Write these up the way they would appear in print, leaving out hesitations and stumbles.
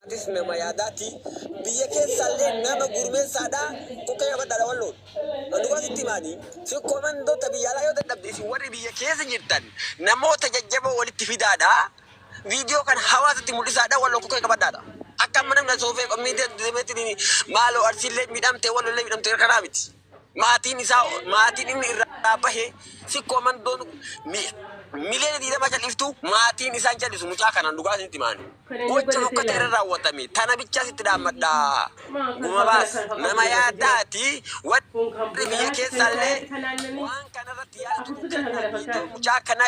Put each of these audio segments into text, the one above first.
Atis nama yaadaati. Biyya keessaallee nama gurmeessaadha. Kokkee qabadhaadha walloon. Dhugaa sitti himaani. Sikkoo mandoota biyya alaa yoo dadhabde isin warri biyya keessa jirtan namoota jajjaboo walitti fidaadha. Viidiyoo kana hawaasatti mul'isaadha walloon kokkee qabadhaadha. Akka amma namni soofee miidiyaa deemeetiin maaloo arsiillee miidhamte wallollee miidhamte kanaa miti. Maatiin isaa maatiin inni irraa bahe sikkoo mandoon miliyoona 20 cal'iftu maatiin isaan cal'isu mucaa kanaan dhugaa isinitti himaani. Gocha fokkata irra raawwatame tana bichaa sitti dhaammadha. Guma baas nama yaadaati warri biyya keessaallee waan kanarratti yaada tokko kennaa viidiyoo mucaa kana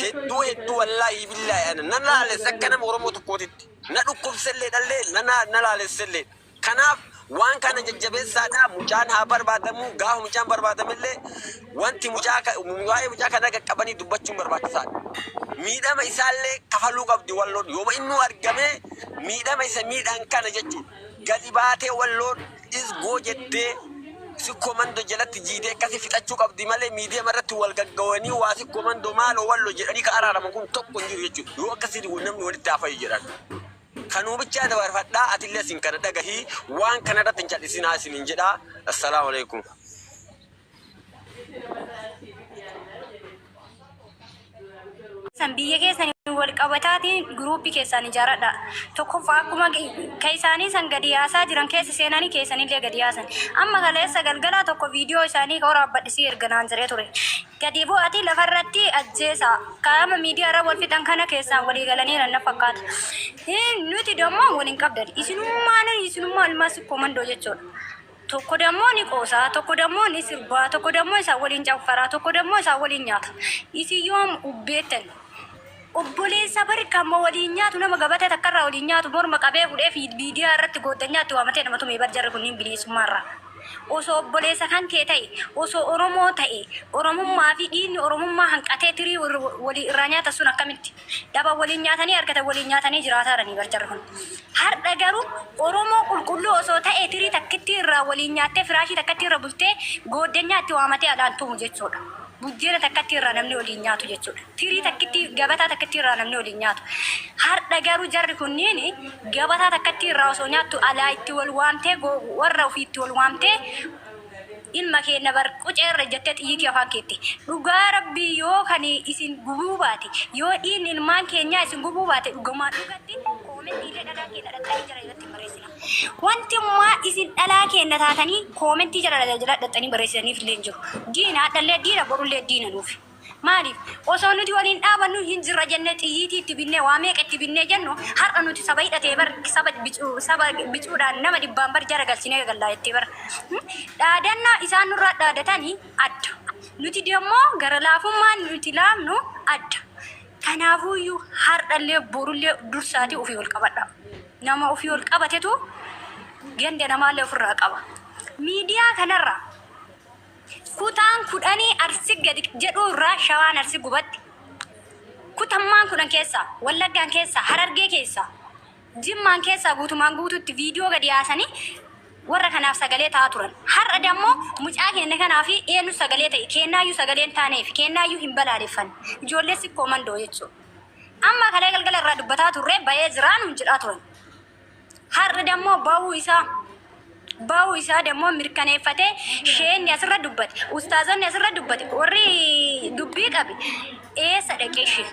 hedduu hedduu wallaahi billaahi ana na laalessa akka nama Oromoo tokkootitti na dhukkubsellee dhallee na laalessellee. Kanaaf waan kana jajjabeessaadha mucaan haa barbaadamu gaafa mucaan barbaadamellee wanti mucaa waa'ee mucaa kana qaqqabanii dubbachuun barbaachisaadha. Miidhama isaallee kafaluu qabdi walloon yooma innuu argamee miidhama isa miidhan kana jechuudha. Gadi baatee walloon isgoo jettee sikkoo mandoo jalatti jiitee akkasii fixachuu qabdi malee miidiyama irratti wal gaggawanii waa sikkoo mandoo maaloo walloo jedhanii ka araaraman kun tokko hin jiru jechuudha. Yoo akkasii namni walitti haa fayyu jedhan. Kanuu bichaa dabarfadhaa atillee isin kana dhagahii waan kana irratti hin cal'isinaa isiniin jedhaa. Assalaamu alaikum. San biyya keessan wal qabataatiin guruuppii keessaan ijaaradha. Tokkoffaa akkuma ka isaanii san gadi yaasaa jiran keessa seenanii keessanillee gadi yaasan. Amma kaleessa galgalaa tokko viidiyoo isaanii ka waraabbadhe si erga naan jedhee ture. Gadi bu'atii lafarratti ajjeesaa. Qaama miidiyaarra wal fixan kana keessaan walii galaniiran na fakkaata. Nuti dammoo wal hin qabdan. Isinummaan isinummaa ilmaa sikkoo mandoo jechuudha. Tokko dammoo ni qoosaa, tokko dammoo ni sirbaa, tokko dammoo isaan waliin caffaraa, tokko dammoo isaan waliin nyaata. Isin yoom ubbeettan? Obboleessa bari kan waliin nyaatu nama gabatee takkarraa waliin nyaatu morma qabee hudhee fi miidiyaa irratti gooddanyaa itti waamatee nama tumee bar jarri kunniin bineensummaarraa. Osoo obboleessa kan kee ta'e, osoo Oromoo ta'e, Oromummaa fi dhiigni Oromummaa hanqatee tirii walii irraa nyaatan sun akkamitti? Dhaba waliin nyaatanii argatan waliin nyaatanii jiraataaranii bar jarri kun. Har'a garuu Oromoo qulqulluu osoo ta'e tirii takkittii irraa waliin nyaattee firaashii takkattii irra bultee gooddanyaa itti waamatee alaan tumu jechuudha. Buddeena takkattii irraa namni waliin nyaatu jechuudha. Tirii takkittii gabataa takkittii irraa namni waliin nyaatu. Har'a garuu jarri kunniin gabataa takkattii irraa osoo nyaattu alaa itti wal waamtee warra ofii itti wal waamtee ilma keenna bar qucee irra jettee xiyyiitii afaan keette. Dhugaa rabbii yoo kan isin gubuu baate yoo dhiigni ilmaan keenyaa isin gubuu baate dhugumaan dhugatti koomentii illee dhalaa keenya dhaqxanii jara irratti hin barreessina. Wanti ammaa isin dhalaa keenna taatanii koomentii jara jala dhaqxanii barreessitaniif illee hin jiru. Diina hadhallee diina borullee diina nuufi. Maaliif osoo nuti waliin dhaabannu hin jirra jennee xiyyiitii itti binnee waa meeqa itti binnee jennu har'a nuti saba hidhatee bar saba bicuu saba bicuudhaan nama dhibbaan bar jara galchinee gallaa jettee bar. Dhaadannaa isaan nurraa dhaadatanii adda. Nuti demmoo gara laafummaan nuti laafnu adda. Kanaafuuyyuu har'allee borullee dursaatii ofii ol qabadha. Nama ofii ol qabatetu ganda namaallee ofirraa qaba. Miidiyaa kanarraa Kutaan kudhanii Arsi gadi jedhuu irraa Shawaan Arsi gubatti. Kutammaan 10 keessaa, Wallaggaan keessaa, Harargee keessaa, Jimmaan keessaa guutumaan guutuutti viidiyoo gadi yaasanii warra kanaaf sagalee ta'aa turan. Har'a dammoo mucaa keenya kanaaf eenyu sagalee ta'e kennaayyuu sagalee hin taaneef kennaayyuu hin balaaleffanne. Ijoollee sikkoo mandoo jechuudha. Amma kalee galgala irraa dubbataa turre bahee jiraa nuun jedhaa turan. Har'a dammoo bahuu isaa bahuu isaa dammoo mirkaneeffatee sheenni asirra dubbate ustaazonni asirra dubbate warri dubbii qabe eessa dhaqee ishee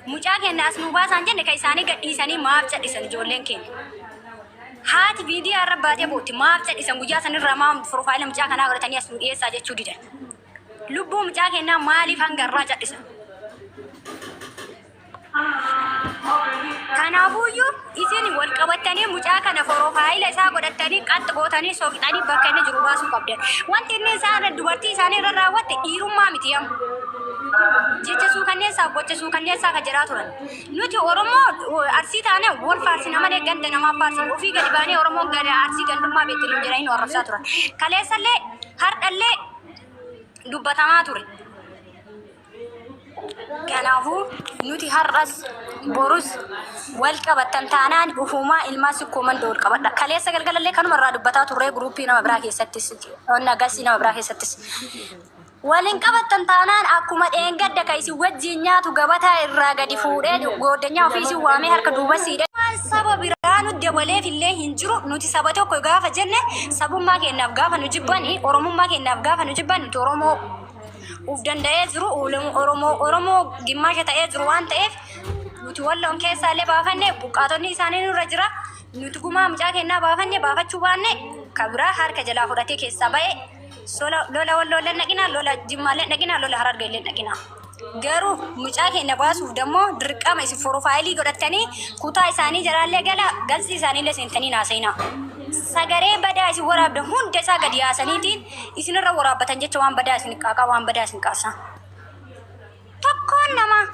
mucaa keenya as nuu baasaan jenne kan isaanii gadhiisanii maaf cadhisan ijoolleen keenya. Haati miidiyaa irra baatee bootti maaf cadhisan guyyaa sanirraa maaf piroofaayila mucaa kanaa godhatanii as nu dhiyeessaa jechuu didan. Lubbuu mucaa keenyaa maaliif hanga irraa cadhisan? Kanaafuuyyuu isin wal qabattanii mucaa kana foroofaayila isaa godhattanii qaxx gootanii soqxanii bakka inni jiru baasuu qabdan. Wanti inni isaan dubartii isaanii irra raawwatte dhiirummaa miti amma. Jecha suukanneessaa gocha suukanneessaa kan jedhaa turan. Nuti Oromoo Arsii taane wal faarsina malee ganda namaa faarsina. Ofii gadi baanee Oromoon gada Arsii gandummaa beekti nuun jedhanii nu arrabsaa turan. Kaleessallee hardhallee dubbatamaa ture. Kanaafuu nuti har'as borus wal qabattan taanaan ufumaa ilmaa sikkoo mandoo wal qabadha. Kaleessa galgalallee kanuma irraa dubbataa turree guruuppii nama biraa keessattis onna gasii nama biraa keessattis. Waliin qabattan taanaan akkuma dheengadda ka isin wajjin nyaatu gabataa irraa gadi fuudhee gooddanyaa ofii isin waamee harka duuba siidhe. Saba biraa biraa nu dabaleef illee hin jiru. Nuti saba tokko gaafa jenne, sabummaa keenyaaf gaafa nu jibbani, Oromummaa keenyaaf gaafa nu jibban, nuti Oromoo uf danda'ee jiru, Oromoo gimmaasha ta'ee jiru waan ta'eef, nuti Walloon keessaa illee baafanne, buqqaatonni isaanii nurra jira. Nuti gumaa mucaa kennaa baafanne, baafachuu baanne, kabiraa harka jalaa fudhatee keessaa ba'e. Sola lola Walloo illee dhaqinaa, lola Jimmaa illee dhaqinaa, lola Harargee illee dhaqinaa. Garuu mucaa keenya baasuuf dammoo dirqama isin profile godhattanii kutaa isaanii jalaallee gala, galsi isaaniillee seentanii naasayinaa. Sagalee badaa isin waraabdan hunda isaa gadi yaasaniitiin isinirra waraabbatan jecha, waan badaa isin qaaqaa, waan badaa isin qaasaa. Tokkoon namaa,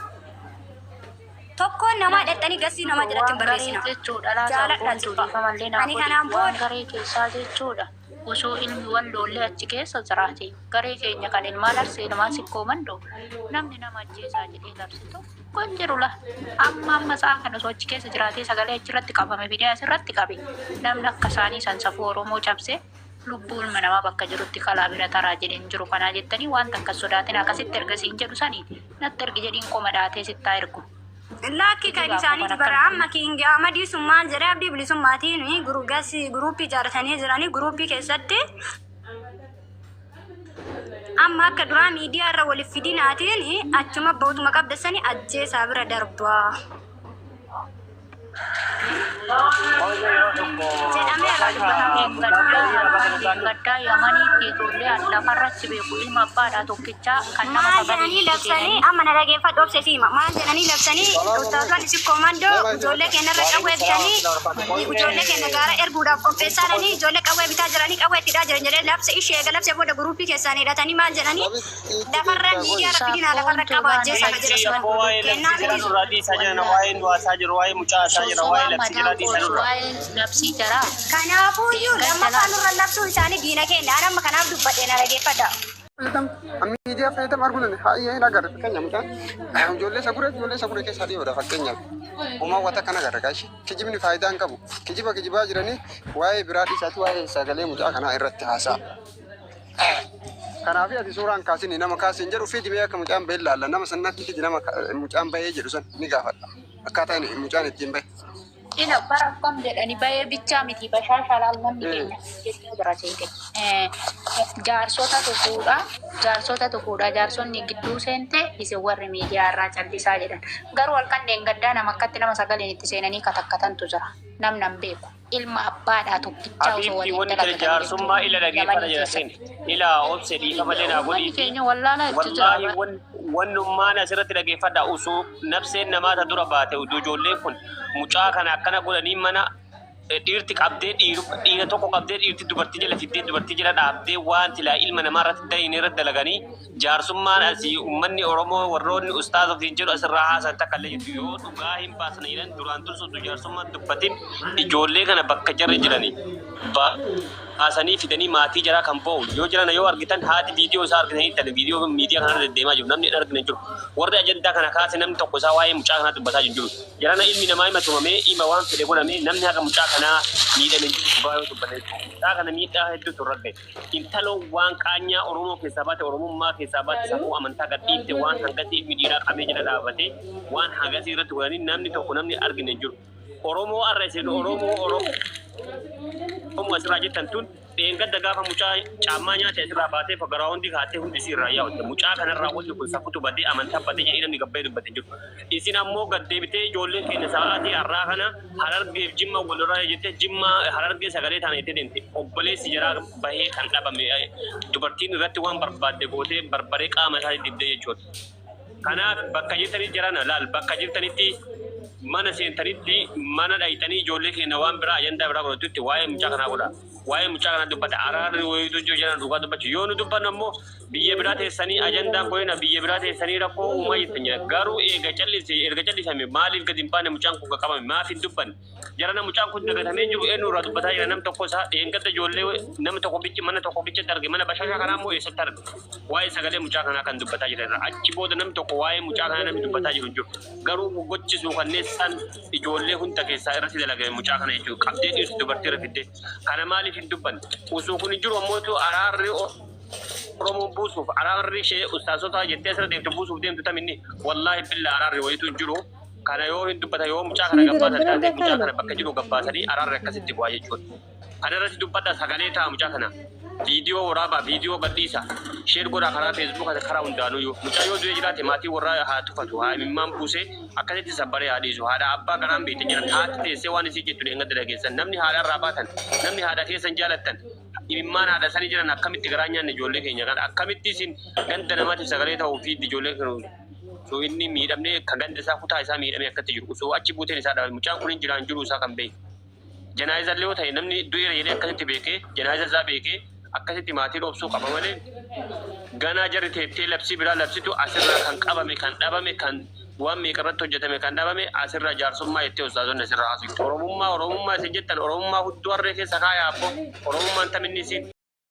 tokkoon namaa dhaqxanii gasii namaa jalatti hin Waan garee barreessina. jechuudha laa. Jaaladha, Sabboontuu, jibba. dhiifamallee naa Ani godhi. kanaan Waan booda garee keessaa jechuudha. Osoo ilmi Walloollee achi keessa jiraate, garee keenya kan ilmaan Arsee, ilmaan Sikkoo Mandoo, namni nama ajjeesaa jedhee labse tokko hin jiru la. Amma amma sa'a kana osoo achi keessa jiraatee, sagalee achirratti qabame fidee asirratti qabe, namni akka isaanii san safuu Oromoo cabsee lubbuu ilma namaa bakka jirutti kalaa bira taraa jedhee hin jiru. Kanaa jettanii waan takka hin sodaatin. Akkasitti ergasiin jedhu sanii natti ergi jedhiin, qoma dhaatee sittaa ergu. Lakki, kan Kijibaaf isaaniiti kan bara akkana. Amma King Ahmadii sun maal jedhee? Abdii Bilisummaatiin gasi group ijaarratanii jiranii, group keessatti amma akka duraa miidiyaa irra waliif fidinaatiin achuma bootuma qabdasanii ajjeesaa bira darbaa jedhamee irraa dubbatama. Dheengaddaa Yamaniitti ijoollee an lafarratti beeku, ilma abbaadhaa tokkichaa kan nama Maal sagalee jedhanii itti labsanii? seenanii. Amma na dhageeffadhu, obse siima. Maal jedhanii labsanii? Ustaazonni Sikkoo Mandoo ijoollee keenyarra qawwee bitanii ijoollee keenya gaara erguudhaaf qopheessaa jiranii, ijoollee qawwee bitaa jiranii, qawwee itti hidhaa jiran jedhee labse. Ishee eega labse booda group keessaan hidhatanii maal jedhanii? Lafarra miidiyaa irra fidinaa, lafarra qaba, ajjeesaa ka jedha sun. Waa'ee labsii Kennaa jira miti. nurraa dhiisaa jiran, waa'ee du'aasaa jiru, waa'ee mucaa isaa jira, waa'ee Sossobaa labsii jira mataan dhiisaa koos nurraa. waa'ee labsii jaraa. Kanaafuuyyuu Dheengadda lammaffaa laal. nurra labsuun isaanii diina keenya. Ani amma kanaaf dubbadhe, na dhageeffadha. Fayyadamu miidiyaa fayyadamu arguu dandeenya. Haa, hin agarre. Fakkeenya, mucaan ijoollee isa guree keessaa dhiyoodha fakkeenyaaf. Uumaa wata kana agarra gaashi. Kijibni faayidaa hin qabu. Kijiba kijibaa jiranii, waa'ee biraa dhiisaati waa'ee sagalee mucaa kanaa irratti haasa'a. Kanaaf ati suuraan kaasin, nama kaasin jedhu fidi mee, akka mucaan bahee ilaalla. Nama sannatti fidi, nama mucaan bahee jedhu san ni gaafadha. Akkaataa inni mucaan ittiin bahe. Ina bara akkam jedhani bahee bichaa miti, bashaasha laal, namni keenya jechaa jira seete. Jaarsota fuudha, jaarsota fuudha, jaarsonni gidduu seente, isin warri miidiyaa irraa callisaa jedhan. Garuu halkan dheengaddaa nama akkatti nama sagaleen itti seenanii katakkatantu jira. Namna hin beeku. Ilma abbaadhaa tokkichaa osoo Habiibti, waliin wanni tana dalagatan jaarsummaa jechuudha. ila dhageeffata Yamanii jira keessatti. seen. Ila obse, dhiifa malee naa Uummanni godhiiti. keenya wallaalaa itti jira. Wallaahi, wannummaan asirratti dhageeffadha, osoo nafseen namaata dura baate, utuu ijoolleen kun mucaa kana akkana godhanii mana dhiirti qabdee, dhiira tokko qabdee, dhiirti dubartii jala fiddee, dubartii jala dhaabdee, waan silaa ilma namaa irratti daliin irratti dalaganii, jaarsummaan asii uummanni Oromoo warroonni ustaaza ofiin jedhu asirraa haasan takka illee jirtu yoo dhugaa hin baasna jedhan, duraan dursuutu jaarsummaan dubbatin, ijoollee kana bakka jarri jiranii baasanii fidanii maatii jaraa kan boo'u yoo jiran yoo argitan, haati viidiyoo isaa argitanii tale, viidiyoo miidiyaa kanarra deddeemaa jiru, namni hin argine jiru. Warri ajandaa kana kaase, namni tokko isaa waa'ee mucaa kanaa dubbataa jiru. Jarana ilmi namaa hima tumamee, hima waan fedhe godhamee, namni haga mucaa kanaa miidhame jiru. Dhugaa yoo dubbate, mucaa kana miidhaa hedduutu irra gahe. Intaloo waan qaanyaa Oromoo keessaa baate, Oromummaa keessaa baate, safuu amantaa gadhiifte, waan hangasii ilmi dhiiraa qabee jala dhaabatee waan hangasii irratti godhanii, namni tokko namni argine hin jiru. Oromoo arra isin Oromoo Oromoo asirraa jettan tun, dheengadda gaafa mucaa caammaa nyaate asirraa baatee garaawundii kaatee hundi isii irraa yaa'utte. Mucaa kanarraa wanni kun safutu badee, amantaa badee jedhee namni gabbayee dubbate jiru. Isin ammoo gad deebitee ijoolleen keenya sa'aatii har'aa kana Harargeef Jimma walirraa jettee, Jimma Harargee sagalee taana jettee deemte. Obboleessi jaraa bahee kan dhabame, dubartiin irratti waan barbaadde gootee barbaree qaama isaa dibdee jechuudha. Kanaaf bakka jirtanitti, jarana laal, bakka jirtanitti, mana seentanitti, mana dhayxanii, ijoollee keenya waan biraa ajandaa biraa godhatutti waa'ee mucaa kanaa godha. Waa'ee mucaa kanaa dubbata. Araarri wayiitu jiru jedhan. Dhugaa dubbachuu yoo nu dubbannu ammoo biyya biraa teessanii ajandaan godhina, biyya biraa teessanii rakkoo uumaa jettan jira. Garuu eega callise, erga callisame maaliif gadi hin baane? Mucaan kun qaqqabame, maaf hin dubbanne? Jarana mucaan kun dagatamee jiru, eenyu irraa dubbataa jira? Nam tokko isaa dheengadda ijoollee nama tokko bichi mana tokko bichatti arge, mana Bashashaa kanaa immoo eessatti arge? Waa'ee sagalee mucaa kanaa kan dubbataa jiran irra. Achi booda namni tokko waa'ee mucaa kanaa namni dubbataa jiru hin jiru. Garuu gochi suukanneessaan ijoollee hunda keessaa irratti dalagame mucaa kana jechuudha. Qabdee dhiirti dubartii irra fiddee. Kana maaliif hin dubbanne? Osoo kun hin jiru ammoo araarri Oromoon buusuuf, araarri ishee ustaasota jettee asirra deemtu buusuuf deemtu taminni, wallaahi billa, araarri wayitu hin jiru. Kana yoo hin dubbatan yoo mucaa kana Sii dura gabbaasan bira taate mucaa dakaana. kana bakka jiru gabbaasanii araarri akkasitti bu'aa jechuudha. Kana irratti dubbadha sagalee ta'a mucaa kana. Viidiyoo waraabaa, viidiyoo gadhiisa. Share godhaa karaa Facebook karaa hundaanuu yoo. Mucaa yoo du'ee jiraate maatii warraa haa tufatu, haa imimmaan buusee akkasitti sabbaree haa dhiisu. Haadha abbaa garaan beekte jiran haati teessee waan isii jettu dheengadda dhageessan. Namni haadha irraa baatan, namni haadha keessan jaalattan imimmaan haadha sanii jiran akkamitti garaa nyaanne ijoollee keenya kana akkamitti isin ganda namaatiif sagalee ta'uu fi ijoollee keenya osoo inni miidhamne ka ganda isaa kutaa isaa miidhamee akkatti jiru osoo achi buuteen isaa dhabame mucaan kun hin jiraan jiruu isaa kan beeku. Janaaza illee yoo ta'e namni du'eera jedhee akkasitti beekee janaaza isaa beekee akkasitti maatiin obsuu qaba malee ganaa jarri teettee labsii biraa labsitu asirraa kan qabame kan dhabame kan waan meeqa irratti hojjetame kan dhabame asirraa jaarsummaa jettee ustaazonni asirraa haasoftu. Oromummaa Oromummaa isin jettan Oromummaa hudduu harree keessa kaayaa abbo Oromummaan taminni isin.